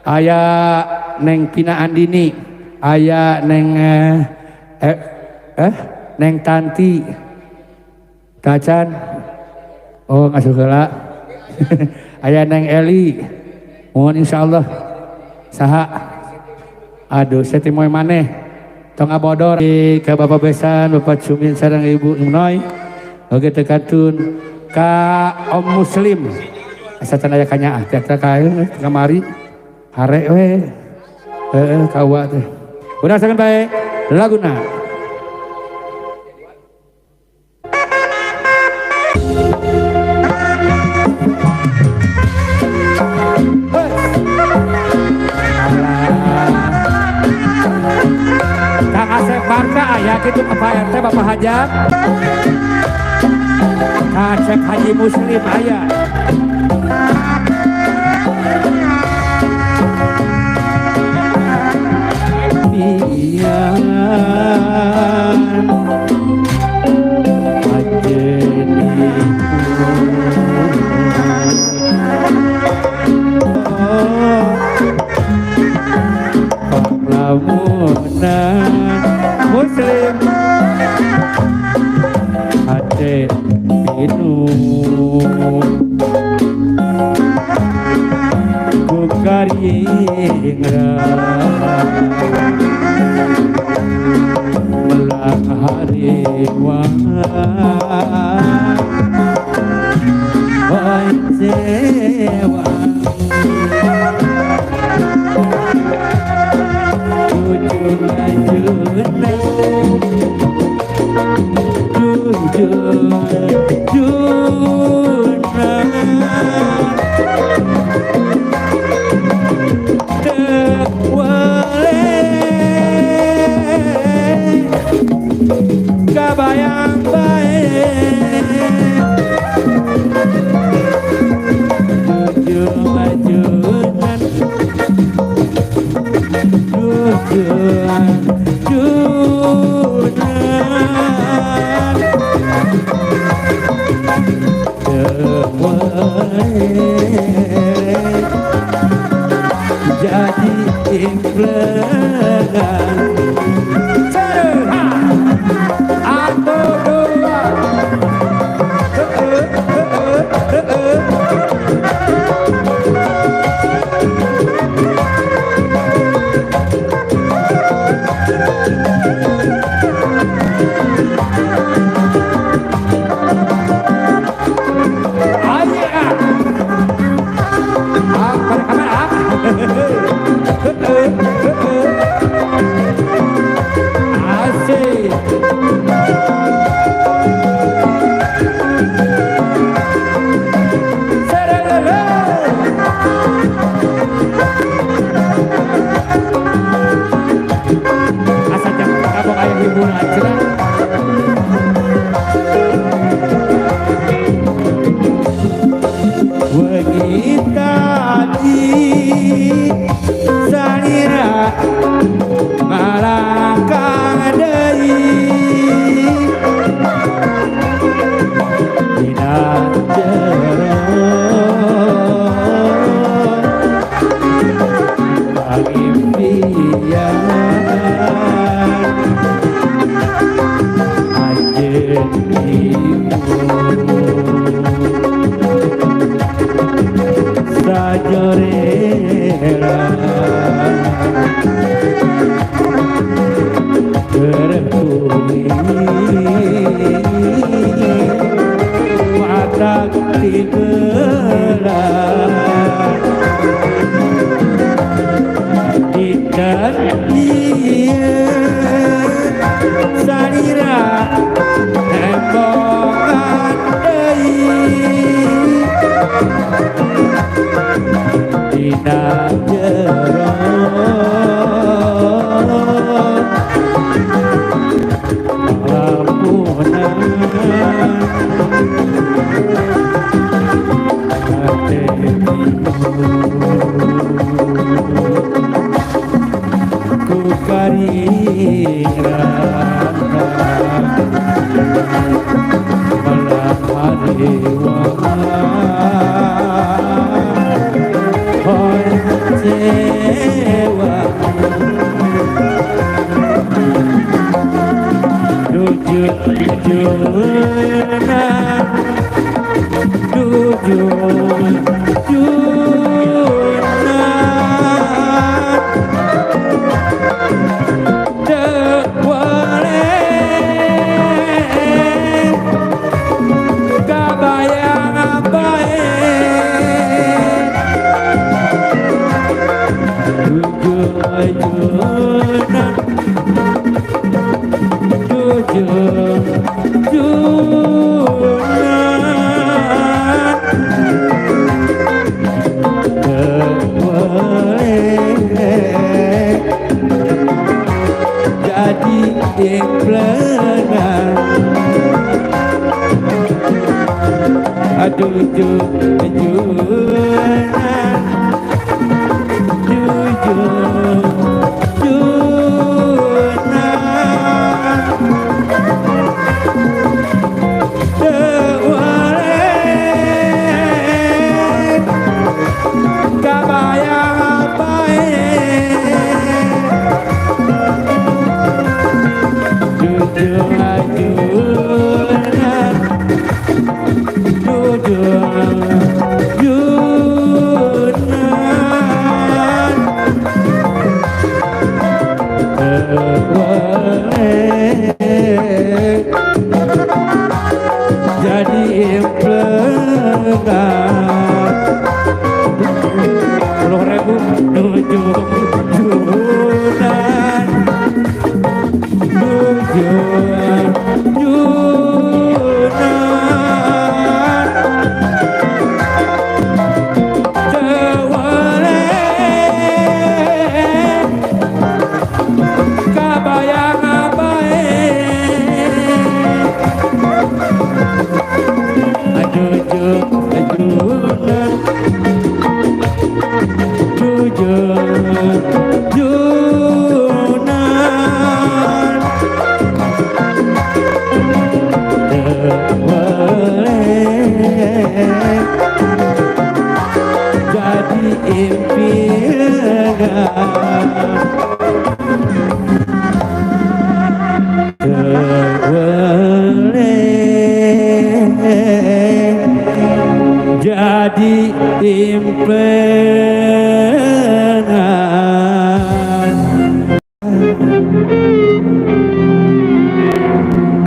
Aya Neng Pina Andini, aya Neng Neng Tanti Tacan, oh ngasuh heula. Aya Neng Eli, mohon insyaallah saha. Aduh, saya timoy maneh tong abodor ke Bapak Besan, Bapak Cumin sareng Ibu Noy. Oke tekatun ka Om Muslim. Asa can aya kanyaah teh ka kamari hare we. Heeh kawa teh. Udah sangan bae laguna. Kang Asep Barka aya kitu Bapak RT Bapak Hajat. Kang Asep Haji Muslim aya. Lamunan Muslim hate pinu ku karingra melang hariwa sewa kabayang bae ujung-ajunan ujung-ajunan jadi implegan. Wengi tadi salira malangkang deui dina jero pangimpian anjeun ibu sajorera kerkuri watak tiberat dinten ieu salira tembongan deui dina jero lamunan hate ku karingra malam hari. Kecewa Jujur-jujuran Jujur-jujuran Teu boleh kabayang bae Jujur-jujuran Jujur-jujuran Teu boleh jadi implenan Aduh jujur-jujuran Jujur-jujuran Teu boleh kabayang bae Jujur-jujuran Jujur-jujuran Teu boleh jadi implenan 10.000 Jujur-jujuran Jujur-jujuran Teu boleh kabayang bae Jujur-jujuran Jujur-jujuran Teu boleh jadi impian Teu boleh jadi impian.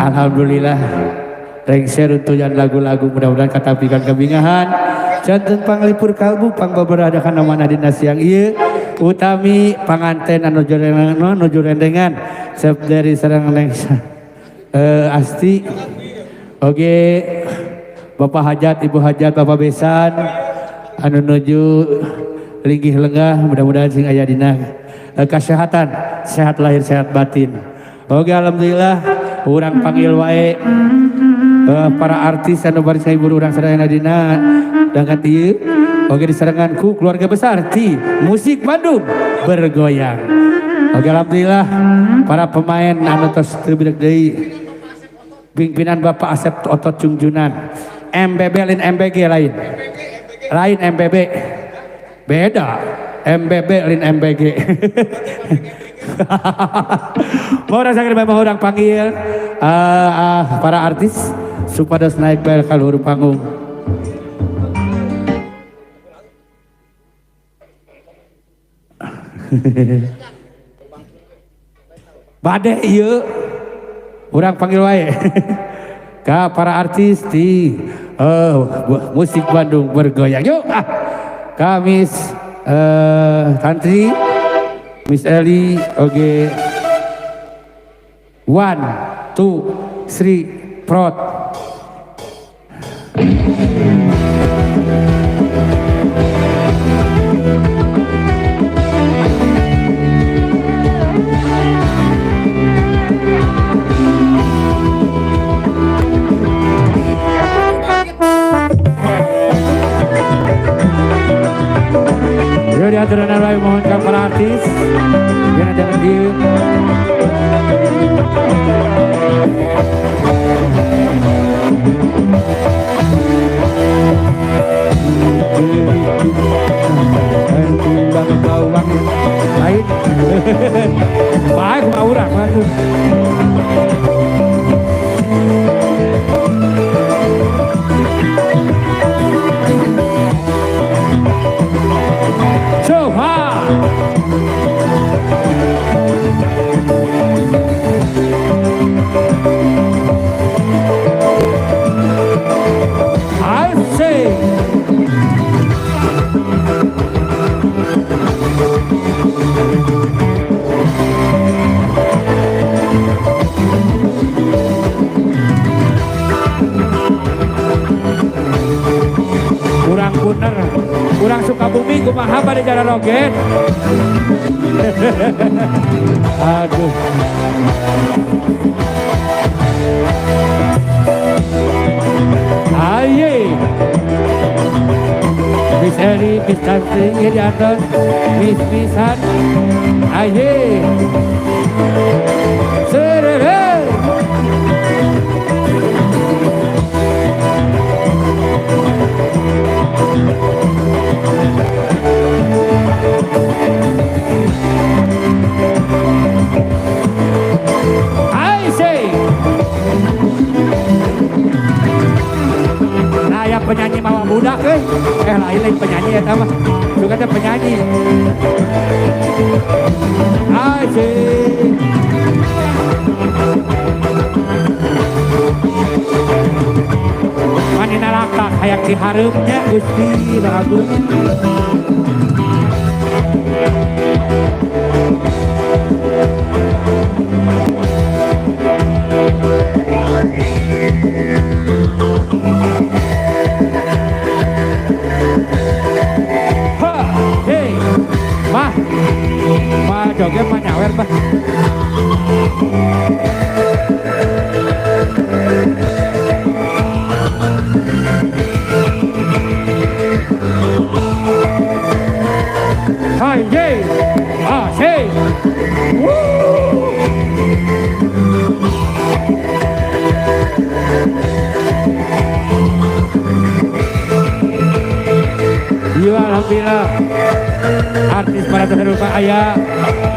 Alhamdulillah rengser untuyan lagu-lagu mudah-mudahan katapikan kebingahan janten panglipur kalbu pangbaberadakan nama dina siang ieu utami panganten anu nuju rendengan sep dari sareng neng Asti oge Bapak Hajat Ibu Hajat Bapak Besan anu nuju linggih lenggah mudah-mudahan sing aya dina kasehatan sehat lahir sehat batin. Oke alhamdulillah urang panggil wae para artis anu baris ngahibur urang sadayana dina dangan ieu oge disarengan ku keluarga besar ti musik Bandung bergoyang. Oke alhamdulillah para pemain anu tos teu bireuk deui pimpinan Bapak Asep Otot Cungjunan MBB lain MBG lain lain MBB beda MBB lain MBG. Mau rasakan memang orang panggil para artis supados naik bel ka luhur panggung. Bade ieu urang panggil wae ka para artis di musik Bandung bergoyang. Yuk ah Kamis Tantri Miss Eli oge 1 2 3 prot. Yuk diatur dan mohon ke para artis biar ada di Bawang lain. Baik kumaha urang mah tuh. Coba. Asik. Kurang bener, kurang Sukabumi kumaha bade jararoget. Aduh. Aye. Miss Eri, Miss Tantri, ya di atas, Miss Misan, aye. Serere. I say. Nah, ya penyanyi mawa budak euy. Lain lain penyanyi eta mah. Suka teh penyanyi. I say. Manina lakak hayang dihareupnya Gusti Agung. Ha, hei, mah, mah joget mah nyawer mah. Hai, hey, ah, hey, woo. Iya, alhamdulillah. Artis para terlupa ayah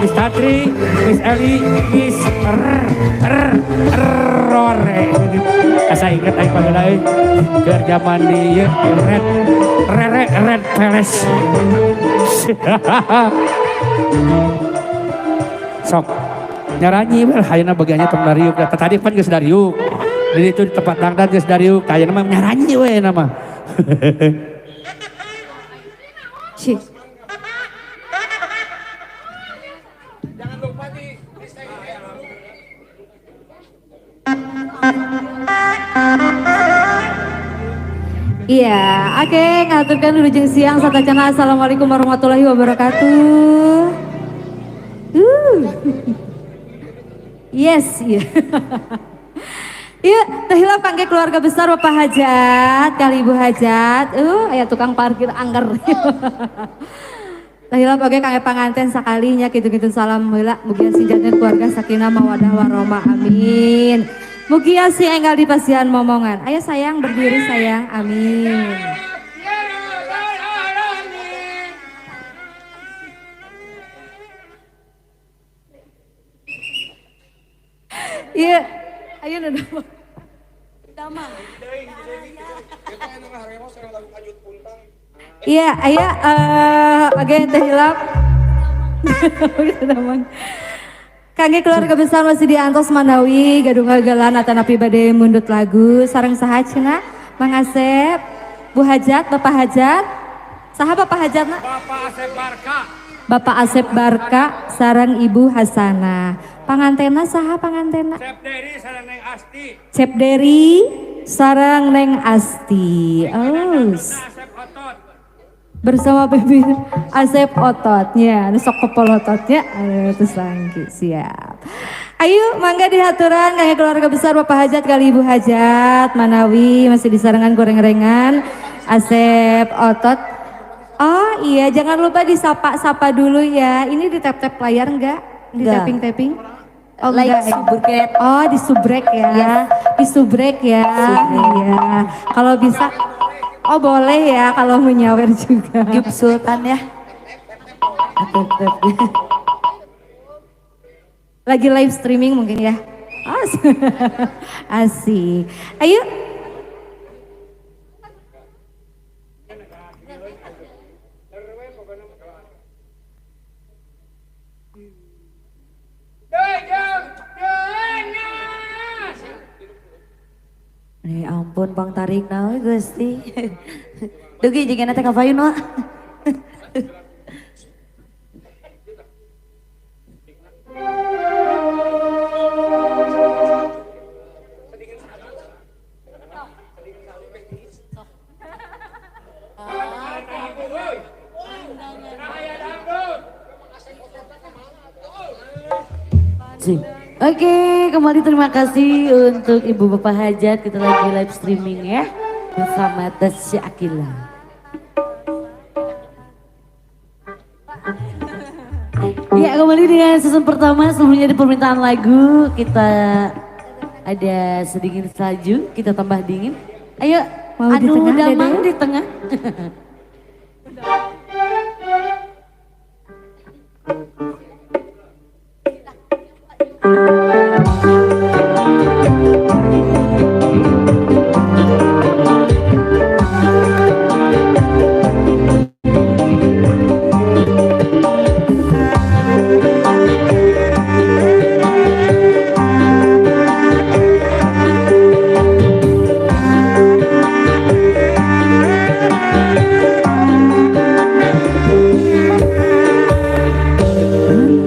Miss Tatri, Miss Eli, Miss R, R, Rore. Asa inget aing baheula euy. Keur zaman di ieu Red Rere Red Palace. Sok nyaranyi we ayeuna bagiannya tong dariuk. Da tadi pan geus dariuk. Di ditu di tempat dangdan geus dariuk. Ayeuna mah nyaranyi we nama. Cik. Iya, oke, ngaturkan wilujeng siang satacana. Assalamualaikum warahmatullahi wabarakatuh. Yes, iya. Iya, teu hilap kangge keluarga besar Bapak Hajat, kali Ibu Hajat. Aya tukang parkir angker. Teu hilap oge kangge panganten sakalinya kitu-kitu salam heula mugia sing janten keluarga sakinah mawadah warahmah. Amin. Mugia sing enggal dipasihan momongan. Ayo sayang berdiri sayang. Amin. Iya, ayo udah. Damang. Iya, ayo oke teh hilap. Damang. Kangge keluarga besar masih di antos manawi gadung gagelan atanapi bade mundut lagu sareng saha cenah Mang Asep, Bu Hajat, Bapak Hajat. Saha Bapak Hajat na? Bapak Asep Barka. Bapak Asep Barka sareng Ibu Hasanah. Pangantena saha pangantena? Cep Deri sareng Neng Asti. Cep Deri sareng Neng Asti. Oh. Asep Otot. Bersama Baby Asep Ototnya, nu sok kepolototnya, aduh terus langgi siap. Ayo mangga dihaturan kangge keluarga besar Bapak Hajat kali Ibu Hajat, manawi masih disarengan goreng-gorengan Asep Otot. Oh iya, jangan lupa disapa-sapa dulu ya. Ini di tap-tap layar enggak? Di Enggak. tapping-tapping? Oh, Like enggak ya? subrek. Oh, di subrek ya. Yes. Di subrek ya. Iya. Kalau bisa, oh boleh ya kalau mau nyawer juga. Gip Sultan ya. Tap-tap. Lagi live streaming mungkin ya. Asik. Ayo. Nih ampun Bang tarik nawe Gusti. Dugi jika nanti kafayun wah. Oke, kembali terima kasih untuk Ibu Bapak Hajat. Kita lagi live streaming ya bersama Tasya Aqilla. Ya, kembali dengan season pertama. Sebelumnya di permintaan lagu kita ada sedingin salju, kita tambah dingin. Ayo, mau anu di tengah, damang Dede? Di tengah.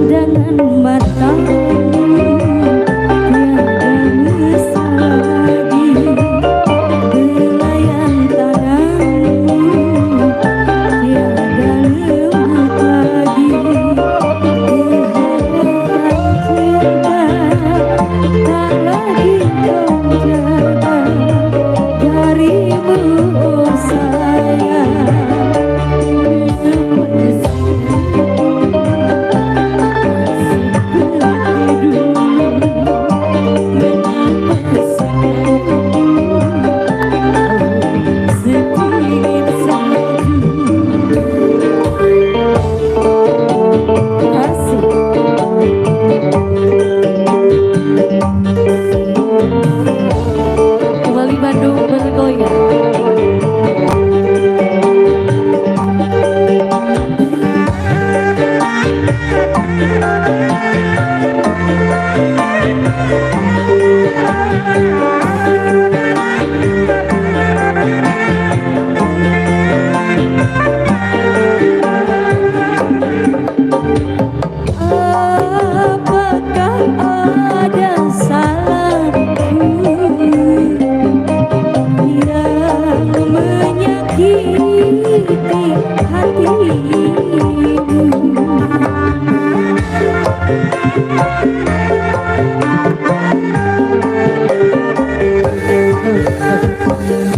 Pandangan matamu tiada mesra lagi, belayan tanganmu tiada lembut lagi. Kehangatan cinta tak lagi kau jaga, darimu oh sayang. Kembali Bandung bergoyang. Apakah ada salahku yang menyakiti hatimu?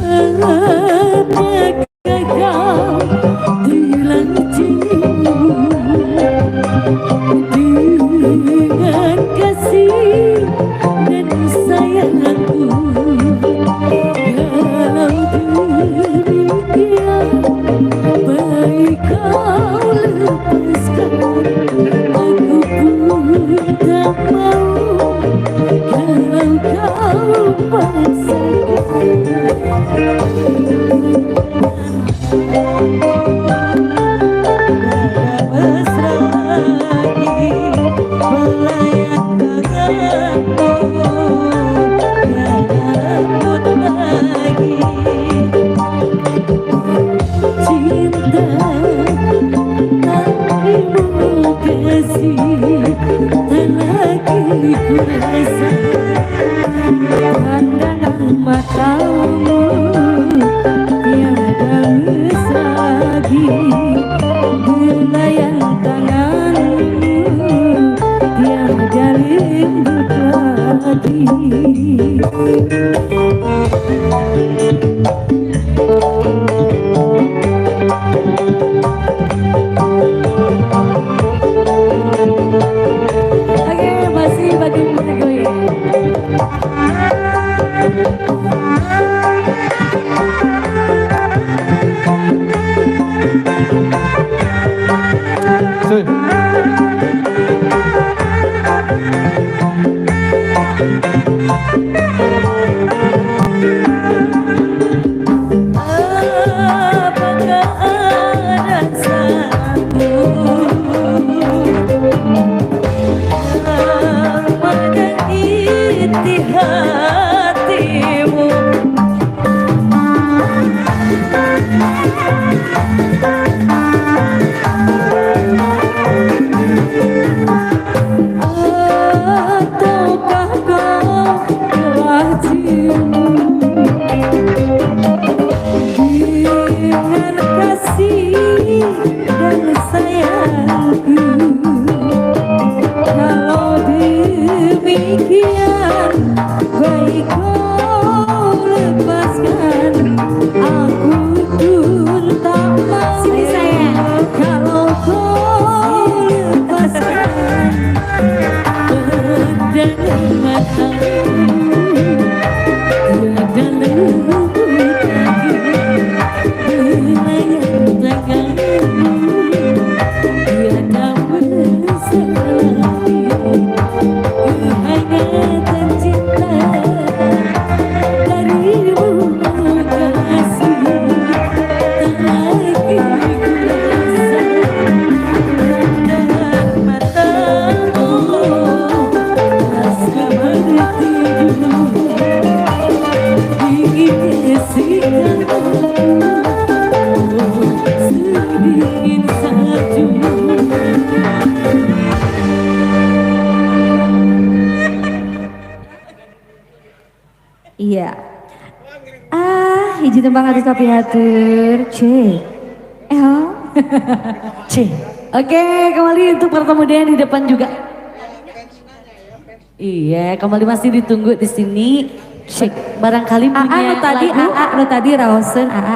Apakah kau bilang cemburu dengan kasih dan sayangku? Kalau demikian, baik kau lepaskan, aku pun tak mau kalau kau paksakan. Mesra lagi belayan tanganmu tiada lembut lagi. Cinta tangimu kasih tak lagi ku rasa. Pandangan matamu tiada mesra lagi, belayan tanganmu tiada lembut lagi. Oke, masih Bandung bergoyang. Sih. Apakah ada salahku yang menyakiti hatimu? Ataukah kau telah jenuh dengan kasih dan sayangku? Kalau demikian baik kau lepaskan, aku pun tak mau. Sini sayang. Kalau kau lepaskan dalam matamu, tiada lembut lagi melayang tanganmu, tiada mesra lagi kehangatan cinta darimu kasih, tak lagi ku rasa dalam matamu rasa bertidur dingin sikapmu sedingin salju. Iya. Ah, hiji tembang atus kapihatur. C. L. C. Oke, kembali untuk pertemuan di depan juga. Iya, kembali masih ditunggu di sini. Cek. Barangkali AA punya nu tadi, lagu. AA nu tadi raoseun AA.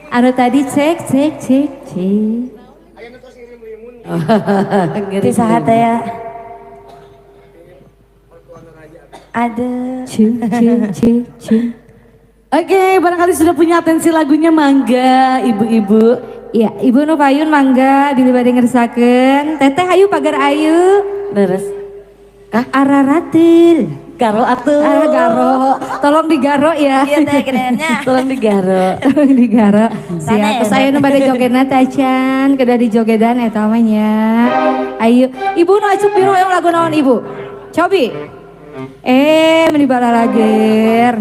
Anu tadi cek cek cek cek. Ngirim Ti saha teh ya? Ada. C C C C. Oke, barangkali sudah punya atensi lagunya, mangga ibu-ibu. Iya, Ibu nu payun mangga bilih bade ngersakeun. Teteh ayu pagar ayu. Leres. Araratil. Garo atuh. Ah, garo. Tolong digaro ya. Iya teh gedeannya. Tolong digaro. Tolong digaro. Sana Siap. ya, Terus ayo nu bade jogetna teh acan, kedah dijogedan eta mah nya. Ayo, Ibu nu acuk biru yang lagu naon Ibu? Cobi. Meni balalager.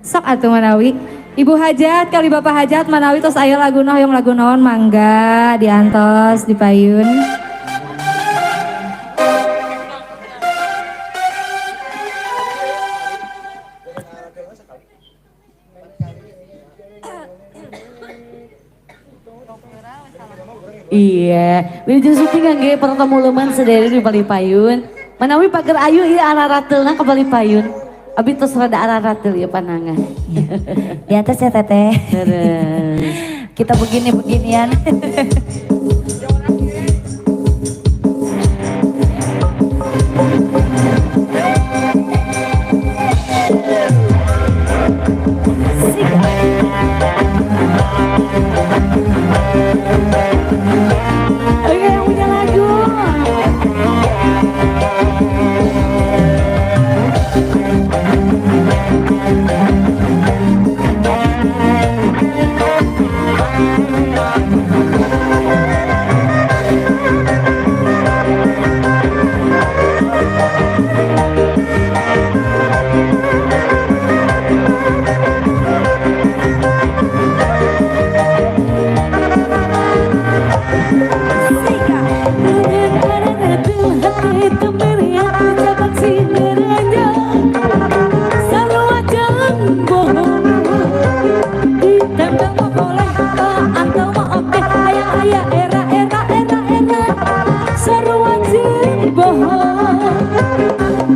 Sok atuh manawi. Ibu hajat kali Bapak hajat manawi tos aya laguna hoyong lagu naon mangga diantos dipayun. Iya, wilujeng syuting kangge para tamu leuman sadaya di Bali Payun. Manawi pager ayu ieu araratelna ka Bali Payun. Abi tos rada araratel ieu panangan. Di atas ya teteh. Terus. Kita begini-beginian. Oke, yang punya lagu.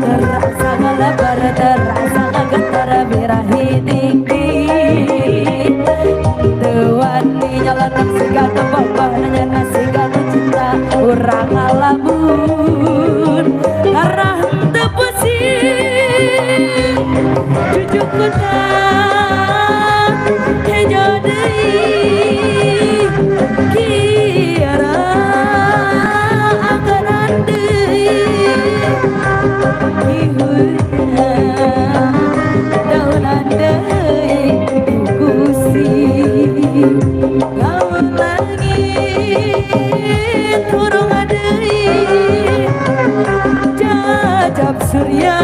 Terasa ngelebar, terasa ngegetar birahi dingin. Tuani nyolotok siga bogoh nanya nasi nu cinta urang ngalamun. Karena henteu pusing cucuk kutang hejo deui kiara angkenan deui. Surya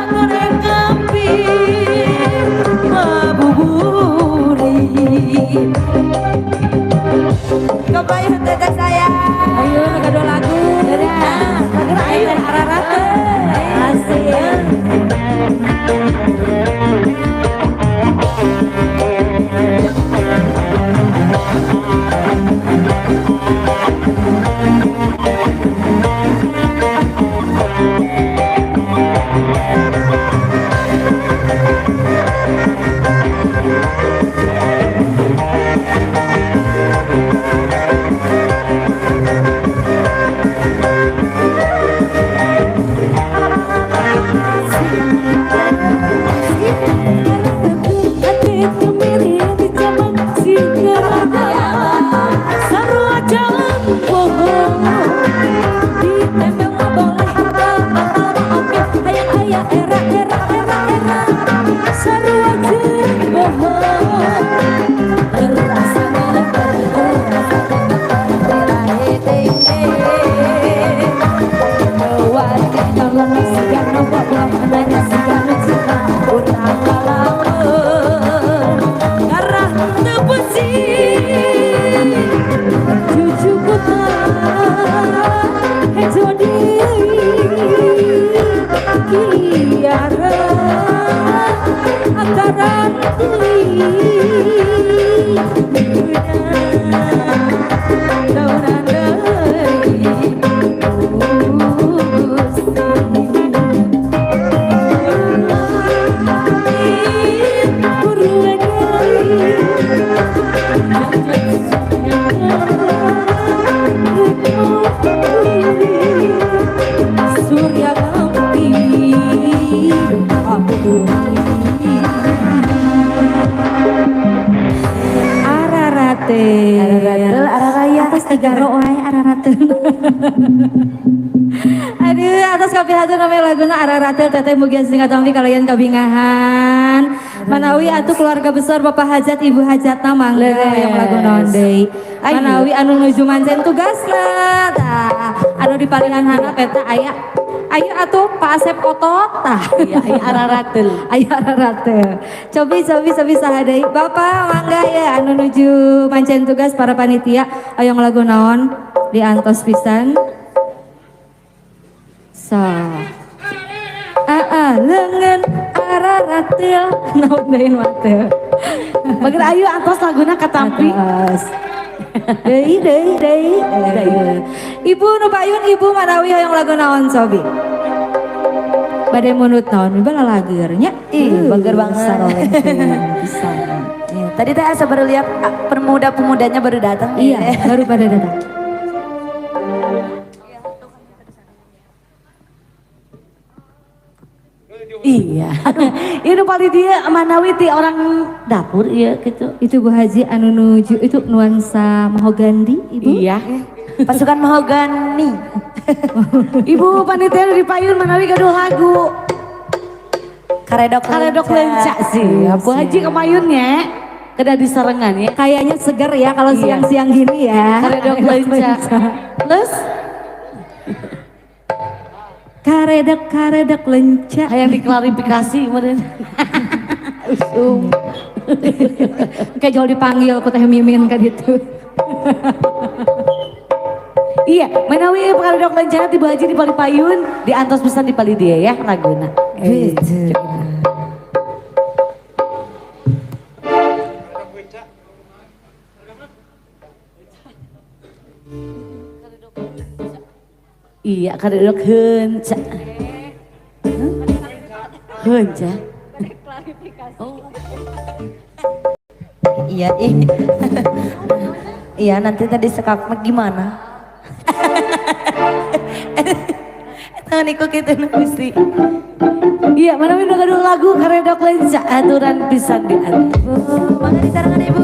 goreng ngampi mabuburi. Kebayang teteh saya. Ayo gaduh lagu. Dadah. Ayo Ararat. Asik. Aduh, atas kapihatur namanya laguna Araratel teteh mugia sing katampi kalian kabingahan. Manawi atuh keluarga besar Bapak Hajat Ibu Hajatna mangga yang lagu naon deui. Manawi anu nuju mancen tugasna tah. Anu di palihan handap eta aya. Ayo atuh Pak Asep Otot tah. Iya, aya Araratel. Aya Araratel. Cobi cobi cobi saha deui. Bapak mangga ya anu nuju mancen tugas para panitia hoyong lagu naon diantos pisan. So. Aa lengan araratil naon deui mah teh. Bager ayu antos laguna katampi. Deui deui deui. Ibu nu payun ibu manawi hoyong lagu naon sobi. Bade munut naon ieu lalageur nya. Ih, bager banget. Saroleh pisan. Iya, tadi teh asa baru lihat pemuda-pemudanya baru datang. Iya, baru pada datang. Iya. Ini paling dia manawi ti orang dapur iya gitu. Itu Bu Haji anu nuju itu nuansa mahogani Ibu. Iya. Pasukan mahogani. Ibu panitia di payun manawi gaduh lagu. Karedok Karedok lenca sih. Bu Haji kemayunnya kena diserengan ya. Kayaknya seger ya kalau siang-siang gini ya. Karedok lenca. Terus karedok karedok lenca. Yang diklarifikasi kemarin. Usum. Kayak jauh dipanggil ku Teh Mimin kan gitu. Iya, manawi karedok lenca ti Bu Haji di Palipayun, di antos pisan di Palidia ya laguna. Gitu. Iya, karedok henca. Henca. Oh. Iya, ih. Iya, nanti tadi sekak gimana? Tangan iku kitu nu Gusti. Iya, manawi nu gaduh lagu karedok lenca aturan pisan di antos. Mangga disarengan Ibu.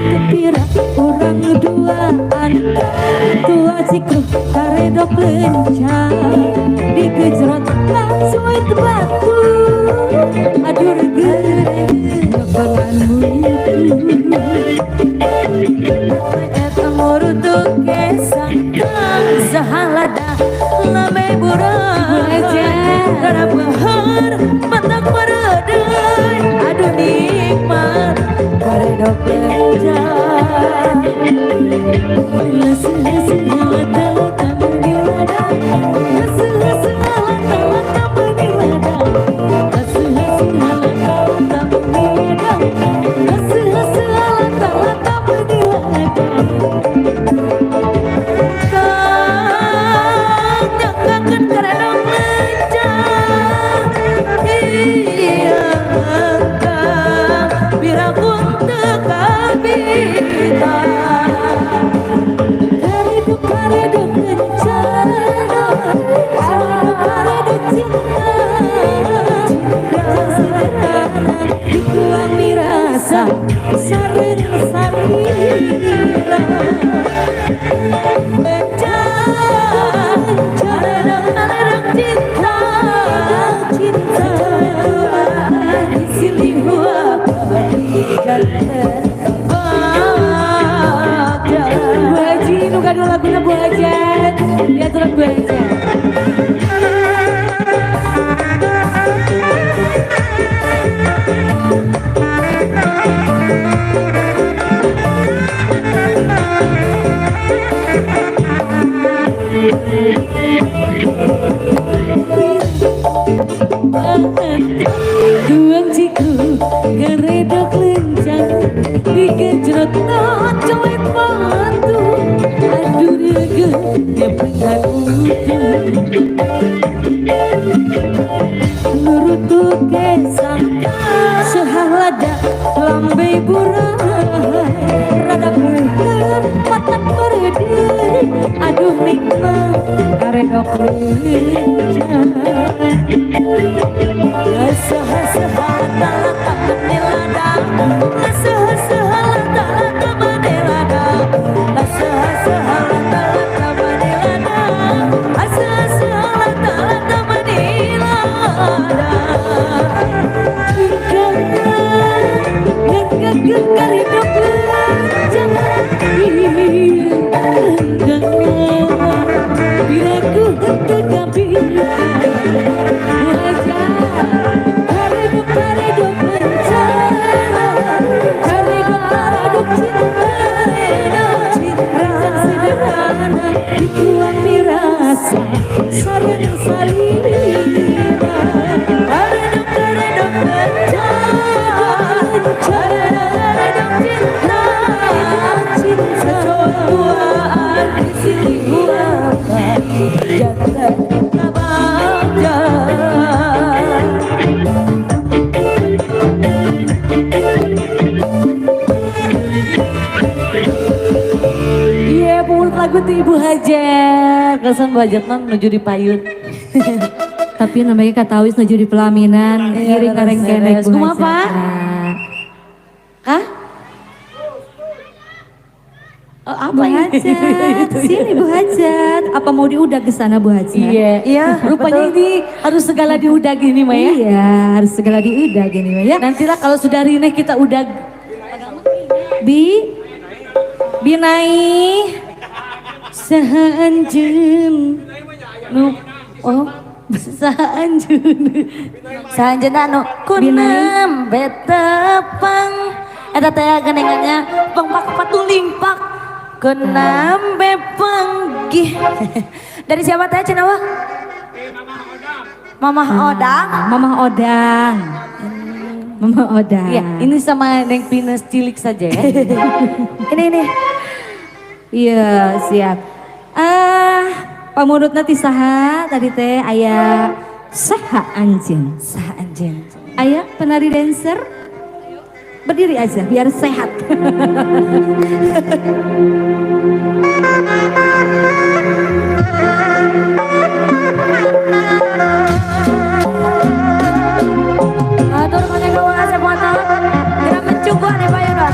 Kepira orang duaan tua cikru karedok lenca digejrot langsung Digencet batu. Aduh regeun nyepenganmu itu. Eta murutuk kesang sahalada lambe burang darah matak meredai aduh nikmat karedok lenjang Bu Haji, nu gaduh laguna Bu Hajat. Diaturan Bu Hajat. Duang ciku geredok lencang dikejrot colet batu aduh rege nyepengan utuh nurutuk kesang sehalada lambe burah rada beuheut matak meredei aduh nikmat karedok lencang. Iya, pemulut lagu tuh Ibu Hajat. Kesan Bu Hajat mah menuju di payun. Tapi namanya katawis menuju di pelaminan. Ngiring kareng kenek Bu Kumaha, Hajat. Pak? Hah? Oh, apa Bu ini? Hajat, sini Bu Hajat. Apa mau diudag ke sana Bu Hajat? Iya, Iya, rupanya betul. ini harus segala diudag ini Maya. Iya, harus segala diudag ini Maya. Nantilah kalau sudah rineh kita udag. Bi, Binai, Saha anjeun nu oh saha anjeun. Saanjeunna anu kunam betepang eta teh genengannya pangpak patulingpak kunam bepanggih. Dari siapa teh cenah wah? Mamah Odang. Mamah Odang. Mamah Odang. Iya, ini sama Neng Pinus cilik saja ya. Ini ini. Iya, siap. Pamurutna ti saha tadi teh aya saha anjeun. Saha anjeun. Aya penari dancer. Berdiri aja biar sehat. Atur kone kawan asep mata. Gerak mencungguan ya Pak Yudha.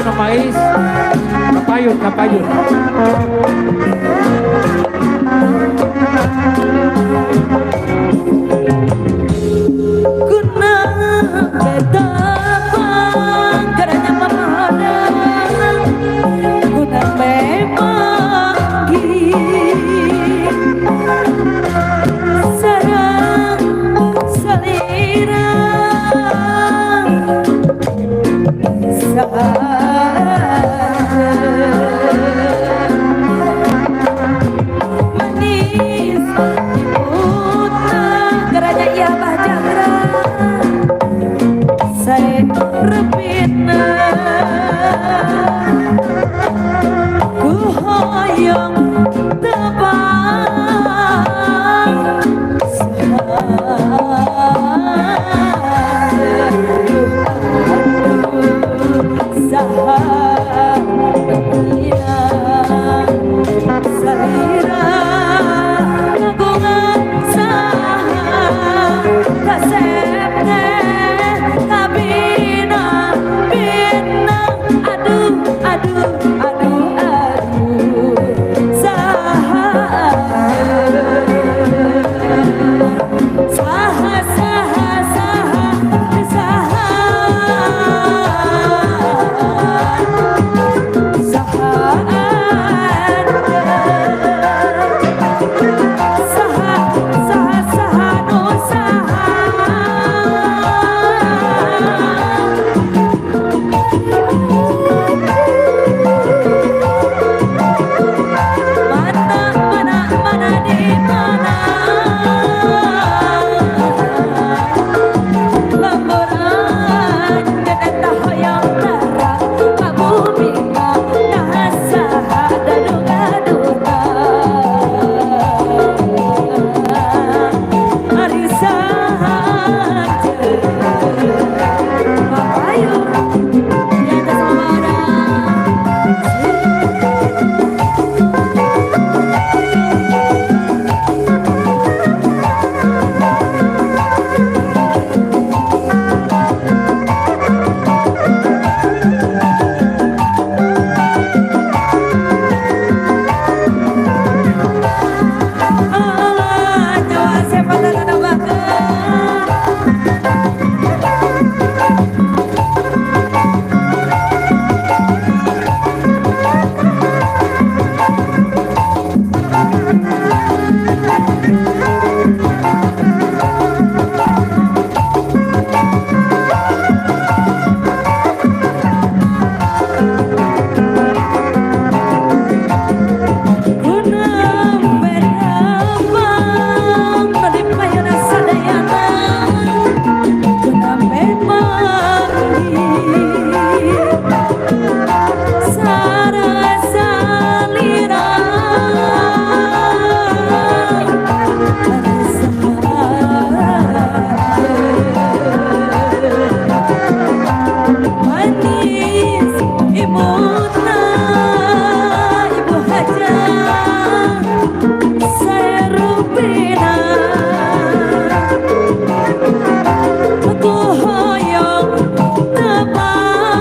Kapayun na mais. Kapayun, kapayun. Kuna betapang karena memandang kuna memang sarang salirang manis imutna geranya iya bah jagra saya rebitna ku hoyong tebang aduh aduh aduh saha saha saha saha saha saha saha saha saha no saha. Mana mana mana di mana lemburan eta hoyong terang kabumina nah saha gaduh-gaduhna ari saha Papayu di atas sama orang. Allah, nyawa siapa tanah bakar. Kuna berabang nalipayana sadayana kuna memangi sarang salirang manis imutna ibu hajah serupina ku hoyong tebang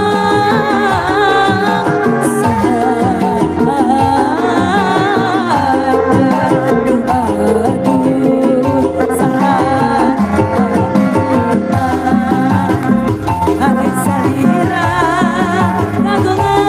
aduh aduh saha ari salira kagungan.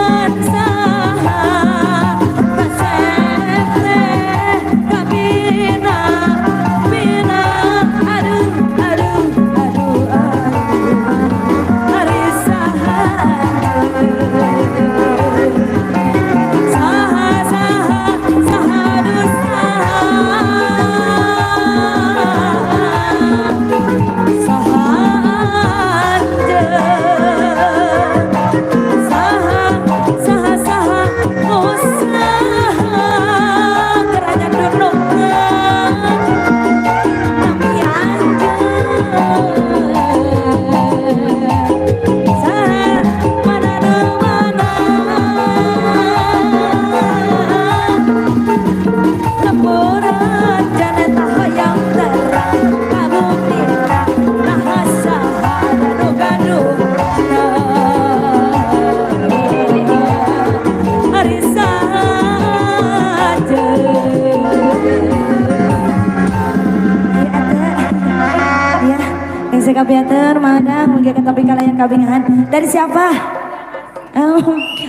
Kapiatur, Madang, mungkin tapi kalian kabingan. Dari siapa?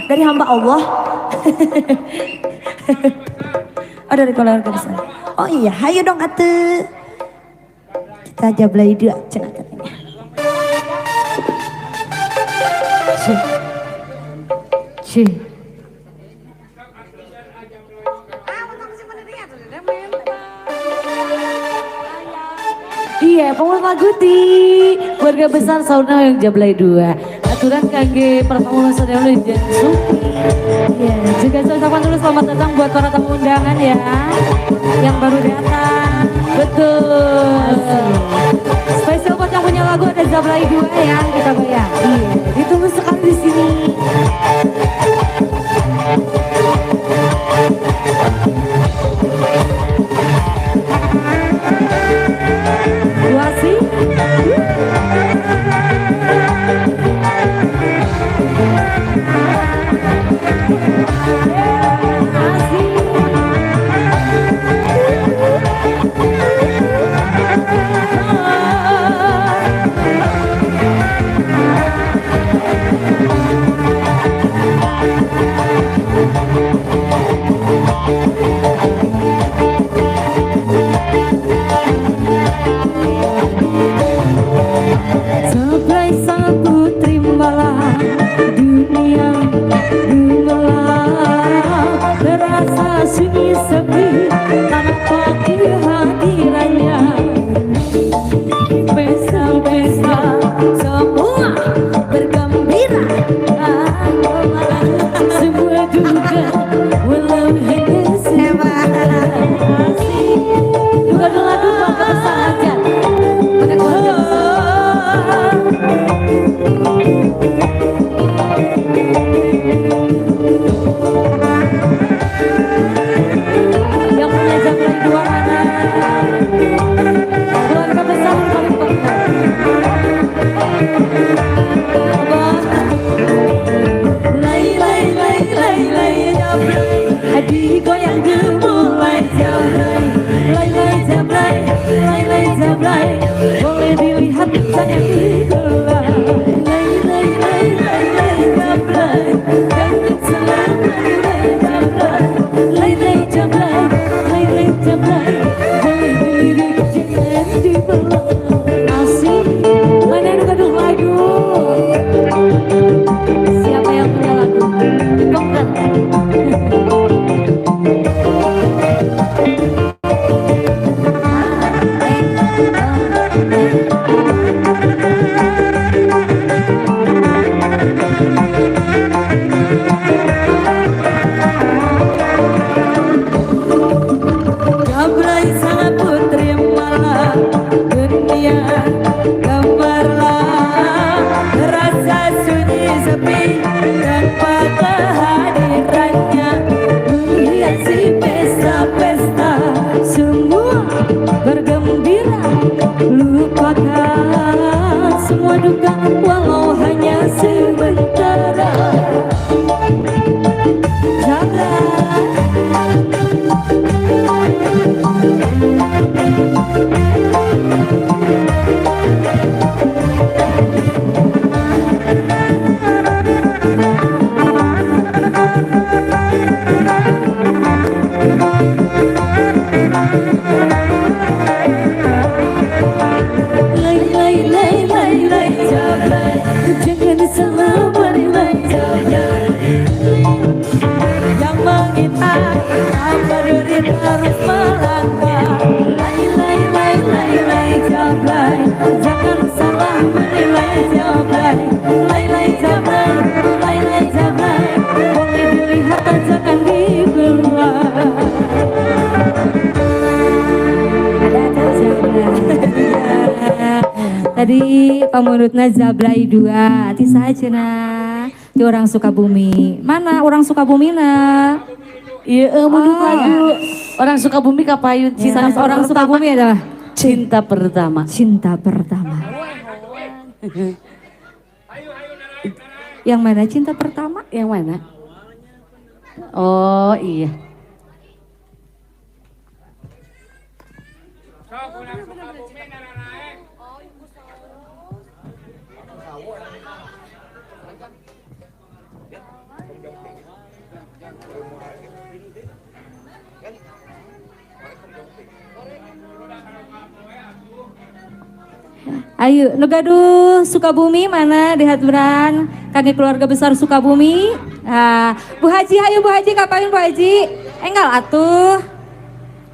Dari hamba Allah. Oh, dari keluarga besar. Oh iya, hayu dong atuh. Kita jablay dua cenah katanya. Cih. Iya, pengurus lagu di keluarga besar sauna yang jablay dua. Aturan kangge para tamu saudara dan Suki. Iya, juga saya ucapkan dulu selamat datang buat para tamu undangan ya, yang baru datang. Betul. Spesial buat yang punya lagu ada jablay dua ya, kita goyang. Iya, ditunggu sekali di sini. Dua sih. Sebelah sang putri malam dunia gemelang, terasa sunyi sepi tanpa kehadirannya. Pesta-pesta semua bergembira, semua duka walau hanya sementara. Duka lagu keluarga besar aja. Pakai keluarga besar. Yang punya jablay dua mana? Keluarga besar yang paling penting. Lai lai lai lai lai jablay, hati goyang gemulai jablay. Lai lai jablay, lai lai jablay, boleh dilihat jangan digelar. Lai lai lai lai lai jablay, jangan salah menilai jablay. Lai lai jablay, lai lai jablay, boleh dilirik jangan dibelah. Asik. Mana yang gaduh lagu? Siapa yang punya lagu? Dibongkar. Jablay sang putri malam dunia gemerlap, terasa sunyi sepi tanpa kehadirannya. Menghiasi pesta-pesta Semua bergembira, lupakan semua duka walau hanya sementara. Jablay. Lai lai lai lai lai jablay, jangan salah menilai jablay. Yang mengintai tanpa duri terus melangkah. Lai lai lai lai lai jablay, jangan salah menilai jablay. Lai lai jablay, lai lai jablay, boleh dilihat jangan dibelah. Ada jablay. Tadi pamundutna jablay dua, ti saha cenah? Ti orang Sukabumi. Mana orang Sukabumi na? Iya, mundut lagu orang Sukabumi kapayun cinta Sanes orang Sukabumi adalah cinta pertama. Cinta pertama. Yang mana cinta pertama? Yang mana? Oh iya. Ayo, nu gaduh Sukabumi mana dihaturan kangge keluarga besar Sukabumi. Nah, Bu Haji, ayo Bu Haji, kapain Bu Haji? Enggal atuh.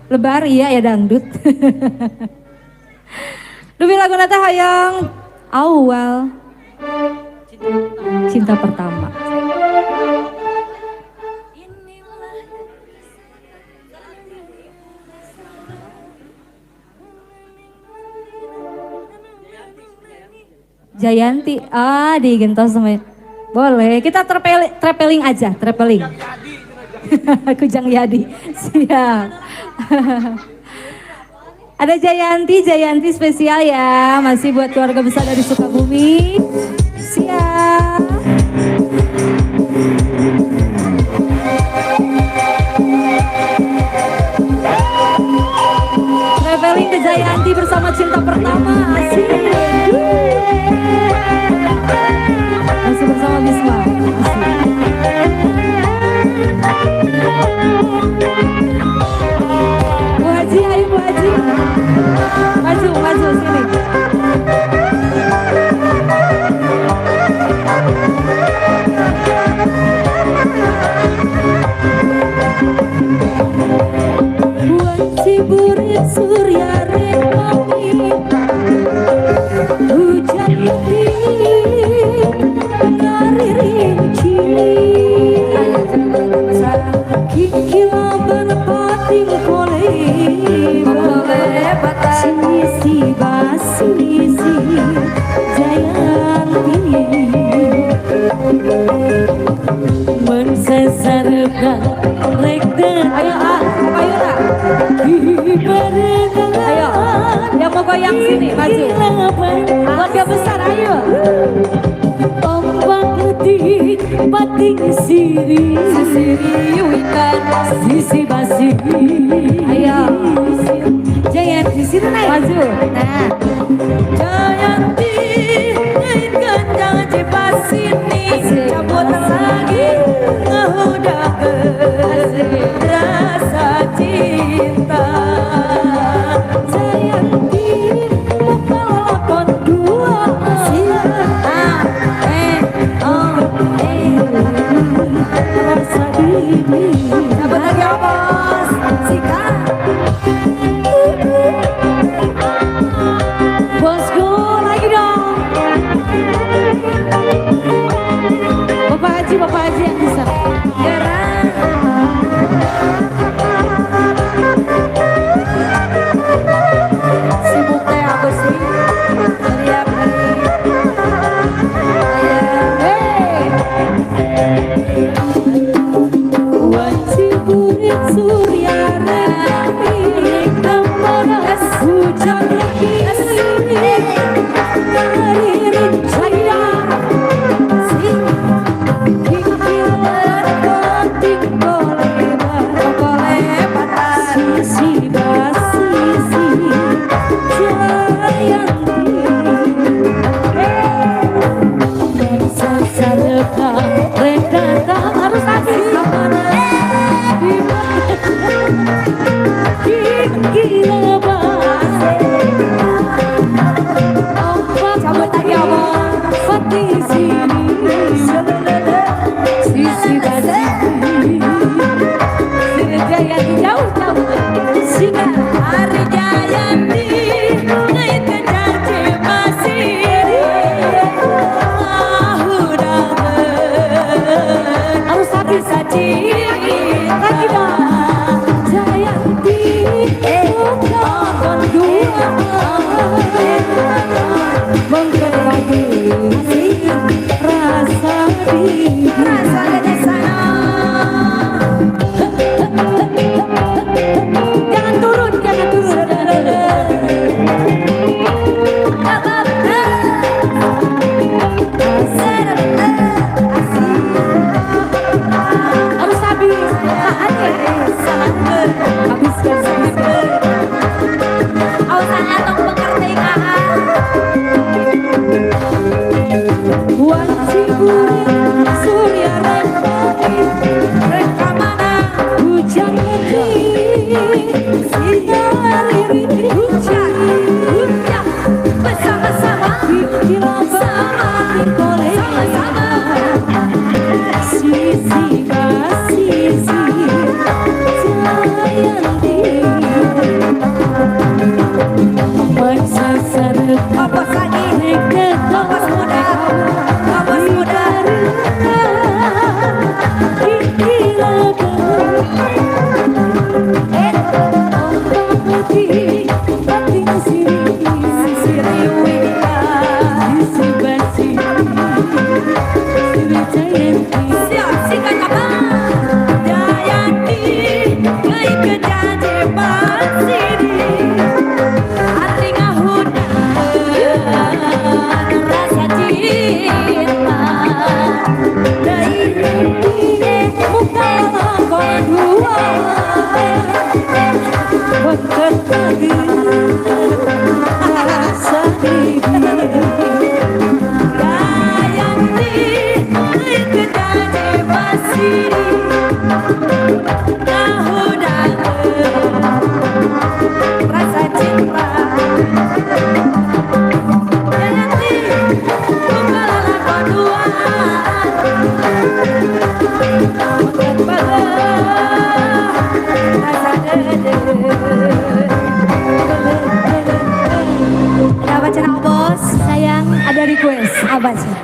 Lebar iya ya dangdut. Dupi lagu teh hayang awal cinta pertama. Jayanti, ah digentos sama. Boleh, kita traveling aja, traveling. Kujang Yadi, siap. Ada Jayanti, Jayanti spesial ya, masih buat keluarga besar dari Sukabumi. Siap. Traveling ke Jayanti bersama cinta pertama, asik. Masih bersama Bisma. Asik. Bu Haji, ayo Bu Haji. Maju, maju sini. Buat ciburit surya rekami, hujan lebih ngaririnci, kikilaban pating koleba, sisi basisi Jayanti. Mensesarkan rek Ayo, ah, ayo nak. Ayo, yang mau goyang sini, maju. Keluarga besar, ayo. Ombak letih bating siri, Sisiri wikan, sisi basi. Ayo. Jayanti sini naik. Maju. Nah, Jayanti naik kencang cipasini, cabut lagi ngehudakeun rasa cinta. Jayanti muka lalakon dua, A E O E, rasa diri. Cabut lagi ya, bos. Sikat. Bosku lagi dong. Bapak Haji yang bisa. Gerak. Sibuk teh aku sih. Teriak-teriak. Hey. Wajib surya hujan sisi basisi Jayanti. Harus habis. Cabut lagi ya, bos. Sisi basi Sini Jayanti jauh, jauh. Sikat Hari Jayanti naik ke Harus habis. Lagi dong. Jayanti bukan dua menggerbagi rasa diri. Jangan turun, jangan turun. Harus habis. Tahan ya. Habiskan, habiskan. Wanci burit surya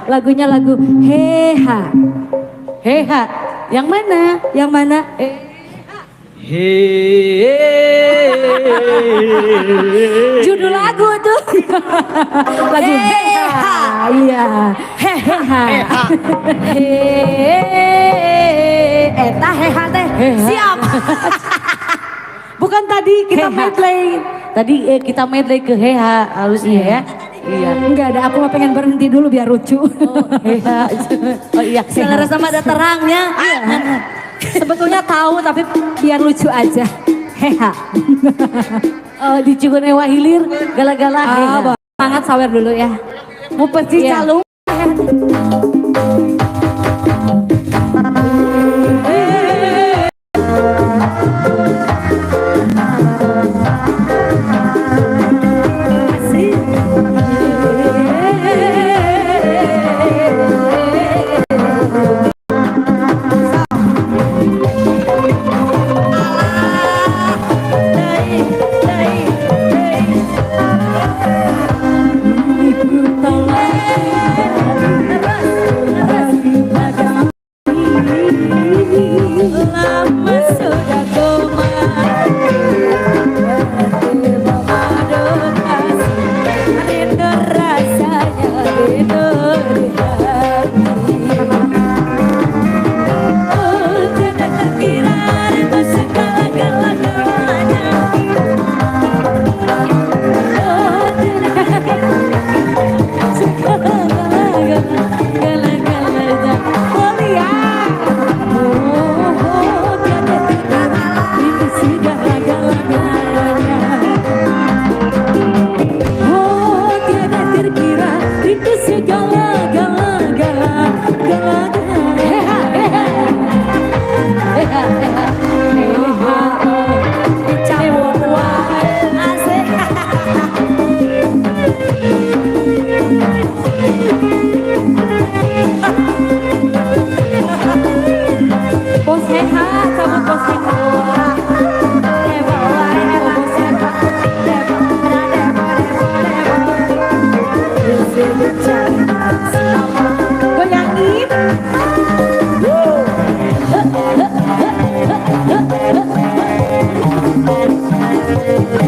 Lagunya lagu Heha. Heha. Yang mana? Yang mana? Judul lagu tuh. Lagu Heha. Iya. Heha. Eta heha teh. Siap. Bukan tadi kita medley. Tadi kita medley ke Heha harusnya ya. Iya. Enggak ada, aku mah pengen berhenti dulu biar lucu. Oh, iya. Oh iya. Selera sama ada terangnya. Iya. Sebetulnya tahu tapi biar lucu aja. Heha. Oh, di Cigunewa Hilir gala-gala heha. Semangat sawer dulu ya. Mau pergi calung.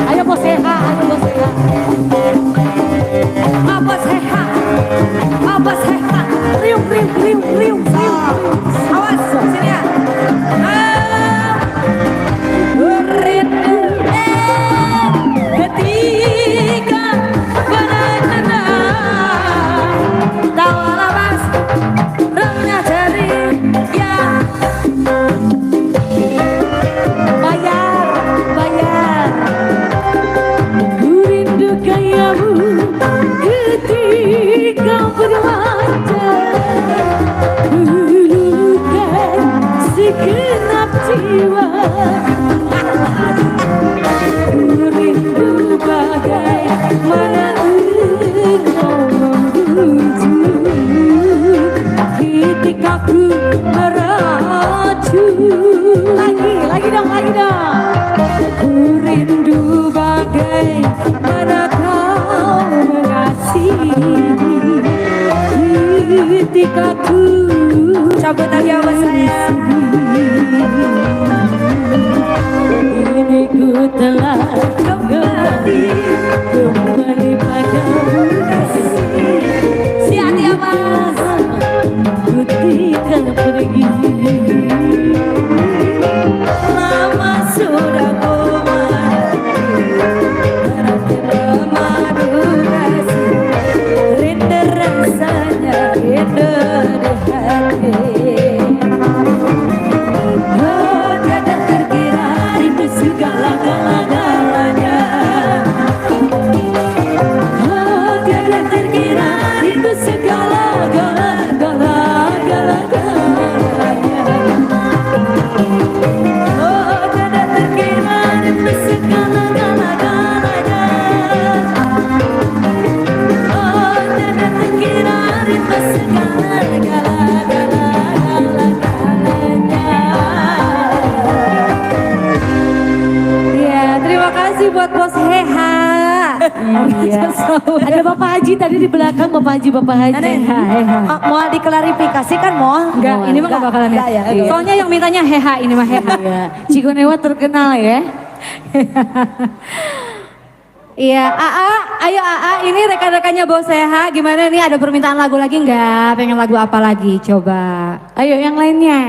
Ayo bos Heha, ayo bos Heha. Bos Heha, bos Heha. Riung, riung, riung, riung, riung. Awas, sini ya. Rindu ketika bertenang, tawa mas, remnya jari ya. Bayar, bayar. Ku rindu gayamu ketika berwajah, luluhkan segenap jiwa. Ku rindu bagaimana engkau membujuk ketika ku merajuk. Lagi, lagi dong, lagi dong. Ku rindu bagaimana kau mengasihi ketika ku Cabut lagi apa sayang. Ini ku telah kembali, kembali padamu kasih. Si hati apa? Ku tidak pergi. Lama sudah ku madu kasih. Rindu rasanya, rindu di hati. Oh, tiada terkira rindu segala-gala-galanya. Oh, tiada terkira rindu segala-gala-gala-gala-galanya. Oh, tiada terkira rindu segala-gala-galanya. Oh, tiada terkira rindu segala-gala-gala-galanya. Iya, terima kasih buat Bos Heha. Iya. Ada Bapak Haji tadi di belakang, Bapak Haji, Bapak Haji. Heha, Heha. Ah, mau diklarifikasi kan mau? Enggak, ini mah enggak bakalan ya. Enggak ya. Iya. Soalnya yang mintanya Heha, ini mah Heha. Iya. Cikonewa terkenal ya. Iya, AA, ayo AA, ini rekan-rekannya Bos Heha, gimana nih, ada permintaan lagu lagi enggak? Pengen lagu apa lagi? Coba. Ayo yang lainnya.